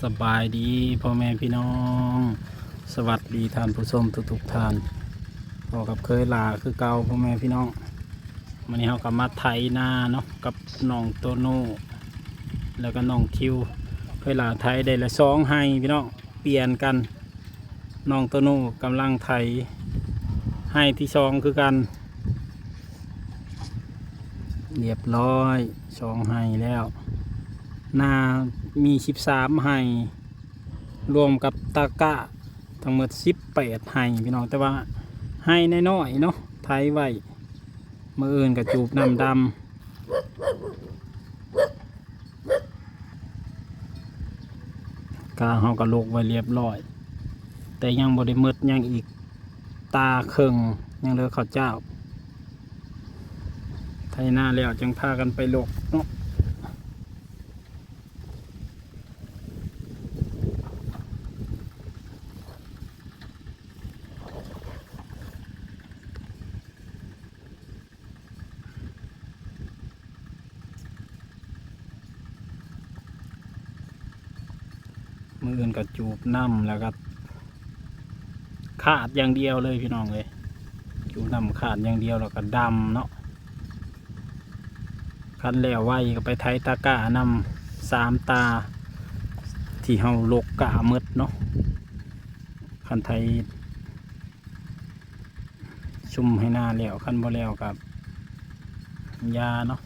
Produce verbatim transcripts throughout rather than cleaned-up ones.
สบายดีพ่อแม่พี่น้อง สวัสดีท่านผู้ชมทุกๆท่าน พบกับเคยลาคือเก่าพ่อแม่พี่น้อง มื้อนี้เฮาก็มาไถนาเนาะ กับน้องโตโน่ แล้วก็น้องทิว เคยลาไถได้ละสองไฮ่พี่น้อง เปลี่ยนกัน น้องโตโน่กำลังไถไฮ่ที่สองคือกัน เรียบร้อย สองไฮ่แล้ว นามีสิบสามไฮ่ รวมกับตะกร้า ทั้งหมดสิบแปดไฮ่พี่น้อง แต่ว่าไฮ่น้อยๆเนาะ ไถไว้ มื้ออื่นก็จูบน้ำดำ กาเฮาก็ลกไว้เรียบร้อย แต่ยังบ่ได้หมด ยังอีกตาเคิ่ง ยังเหลือข้าวเจ้า ไถนาแล้วจังพากันไปลกเนาะ มื้ออื่นก็จูบน้ำแล้วก็คาดอย่างเดียวเลยพี่น้องเอ้ย จูบน้ำคาดอย่างเดียวแล้วก็ดำเนาะ คันแล้วไวก็ไปไถตะกร้านำสามตา ที่เฮาลกกาหมดเนาะ คันไถ ซุ่มไฮ่นาแล้ว คันบ่แล้วก็ยาเนาะ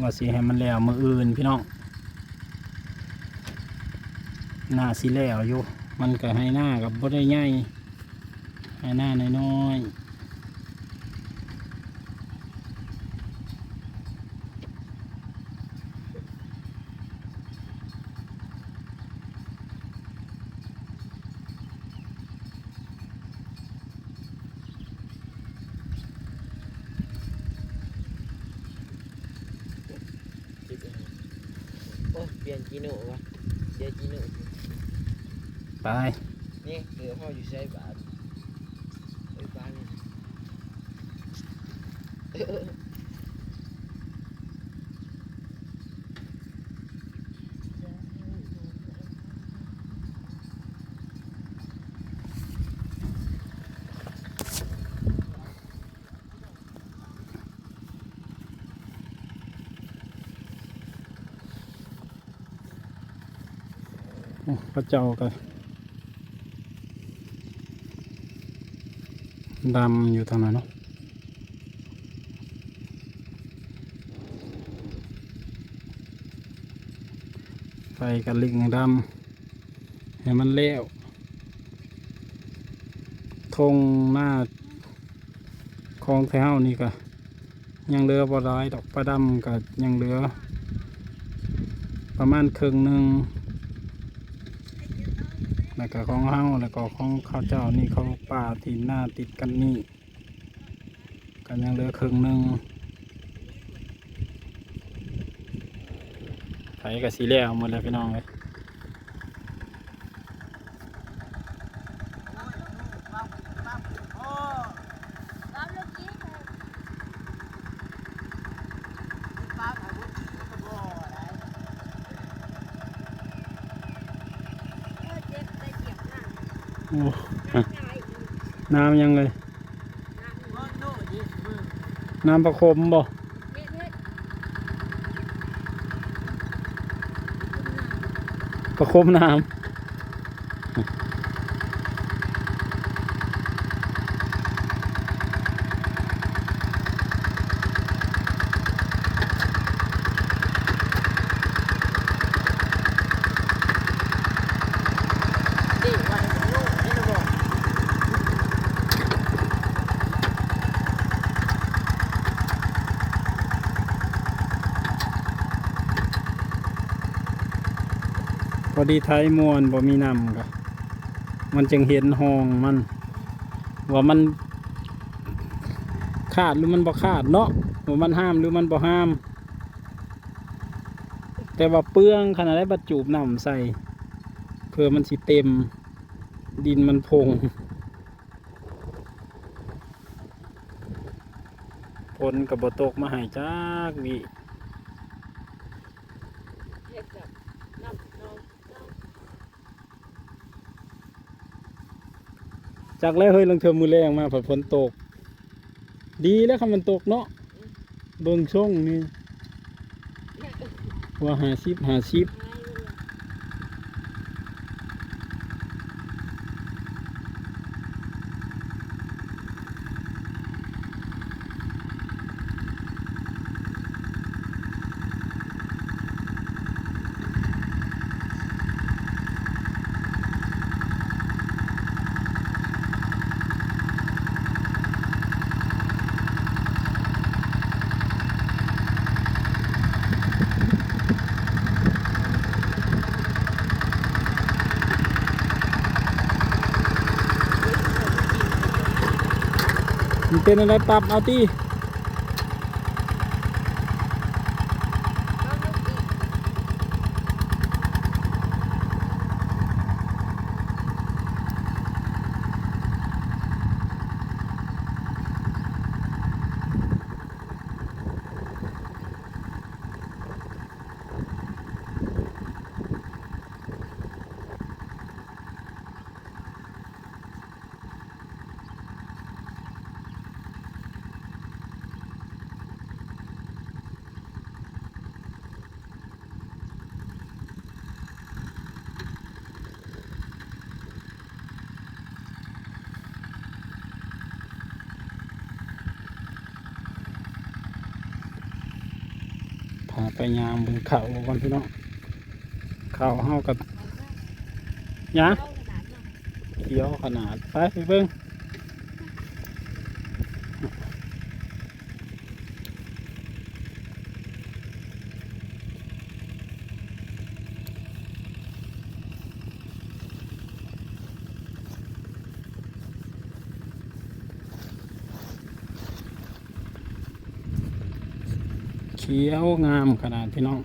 ว่าสิให้มันแล้วมื้ออื่นพี่น้อง นาสิแล้วอยู่ มันก็ไฮ่นาก็บ่ได้ใหญ่ ไฮ่นาน้อยๆ โอ้ย เปลี่ยนจีโน่วะ เสียจีโน่ ไป นี่เกือบเฮาอยู่ไสบาด ไปบ้านนี่ โอ้ เขาเจ้าก็ดำอยู่ทางนั้นเนาะ ไปกันลิงดำ ให้มันแล้ว ทงหน้าของไทเฮานี่ก็ ยังเหลือบ่หลายดอก ปลาดำก็ยังเหลือ ประมาณครึ่งหนึ่ง แล้วก็ของเฮา แล้วก็ของเขาเจ้านี่ เขาปลาที่นาติดกันนี่ ก็ยังเหลือครึ่งหนึ่ง ไถก็สิแล้วหมดแล้วพี่น้องเอ้ย โอ้ น้ำยังเลย น้ำประคมบ่ ประคมน้ำ พอดีไถม่วนบ่มีน้ำก็ มันจึงเห็นห้องมัน ว่ามันขาดหรือมันบ่ขาดเนาะ ว่ามันห้ามหรือมันบ่ห้าม แต่ว่าเปลืองขนาดใด บัดจูบน้ำใส่ เพื่อมันสิเต็ม ดินมันพง ฝนก็บ่ตกมาให้จักวิ เฮ็ดกับน้ำนอง จักแล้วเฮ้ย ลางเทื่อมื้อแลงมาผัดฝนตก ดีแล้วคันมันตกเนาะ เบิ่งช่งนี่ ว่าห้าสิบ ห้าสิบ มันเป็นอะไร ปรับเอาตี้ พาไปยามเบิ่งเขาก่อนพี่น้อง เขาเฮากับ หยัง เขียวขนาด ไป ไปเบิ่ง เขียวงามขนาดพี่น้อง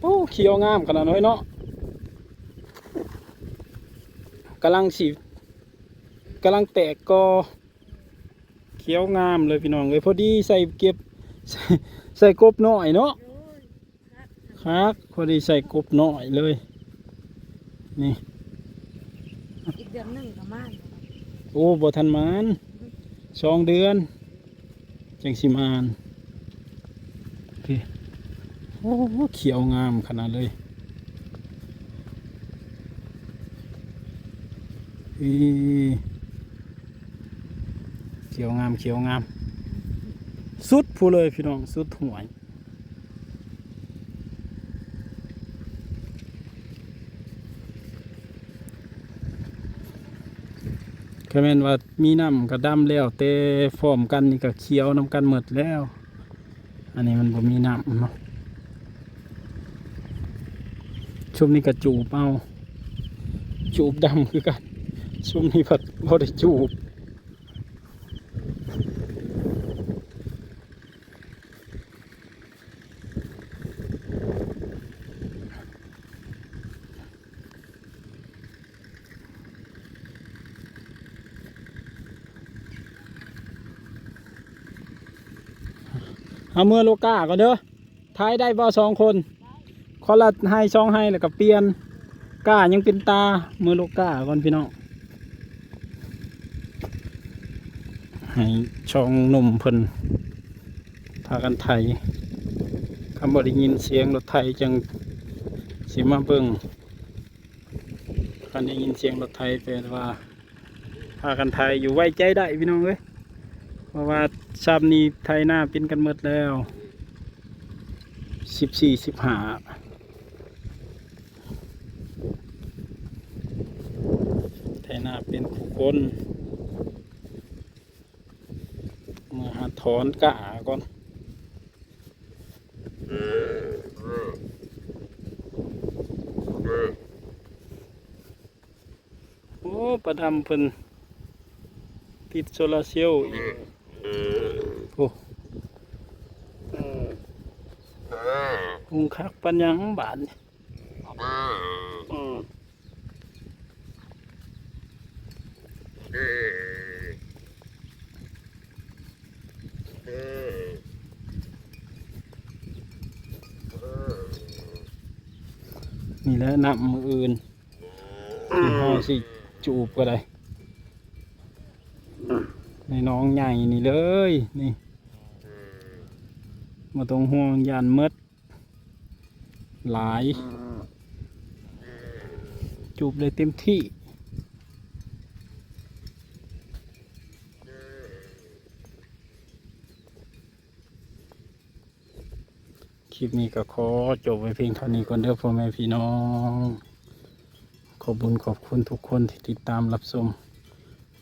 โอ้ เขียวงามขนาดน้อยเนาะ กำลังสิ กำลังแตกกอ เขียวงามเลยพี่น้องเอ้ย พอดีใส่เก็บ ใส่ ใส่กบน้อยเนาะ คัก พอดีใส่กบน้อยเลย นี่ อีกเดือนหนึ่งก็มา โอ้ บ่ทันมาน สองเดือน จังสิมาน โอเค โอ้ เขียวงามขนาดเลย อี เขียวงาม เขียวงาม สุดพู้นเลยพี่น้อง สุดห้วย คันแม่นว่ามีน้ำก็ดำแล้ว แต่พร้อมกันนี่ก็เขียวนำกันหมดแล้ว อันนี้มันบ่มีน้ำเนาะ ชุมนี้ก็จูบเอา จูบดำคือกัน ชุมนี้พัดบ่ได้จูบ เอาเมือโลกาก่อนเด้อ ไถได้บ่สองคน คนละไฮ่สองไฮ่แล้วก็เปลี่ยน กายังเป็นตา เมือโลกาก่อนพี่น้อง ให้ช่องหนุ่มเพิ่น พากันไถ คันบ่ได้ยินเสียงรถไถจังสิมาเบิ่ง คันได้ยินเสียงรถไถแปลว่า พากันไถอยู่ ไว้ใจได้พี่น้องเอ้ย เพราะว่าซ้ำนี้ไถนาเป็นกันหมดแล้ว สิบสี่ สิบห้า ไถนาเป็นคู่คน มาหาถอนกาก่อน โอ้ ป้าดำเพิ่นติดโซลาร์เซลล์อีก โอ้ หุงคักปานหยังบาดนี่ นี่แหละน้ำมื้ออื่น นี่เฮาสิจูบก็ได้ ในหนองใหญ่นี่เลย นี่ บ่ต้องห่วง ย่านหมด หลาย จูบเลยเต็มที่ คลิปนี้ก็ขอจบไว้เพียงเท่านี้ก่อนเด้อพ่อแม่พี่น้อง ขอบบุญขอบคุณทุกคนที่ติดตามรับชม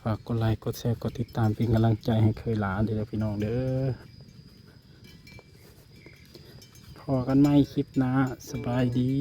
ฝากกดไลค์ กดแชร์ กดติดตามเป็นกำลังใจให้เคยหลาเด้อพี่น้องเด้อ พ้อกันใหม่คลิปหน้า สบายดี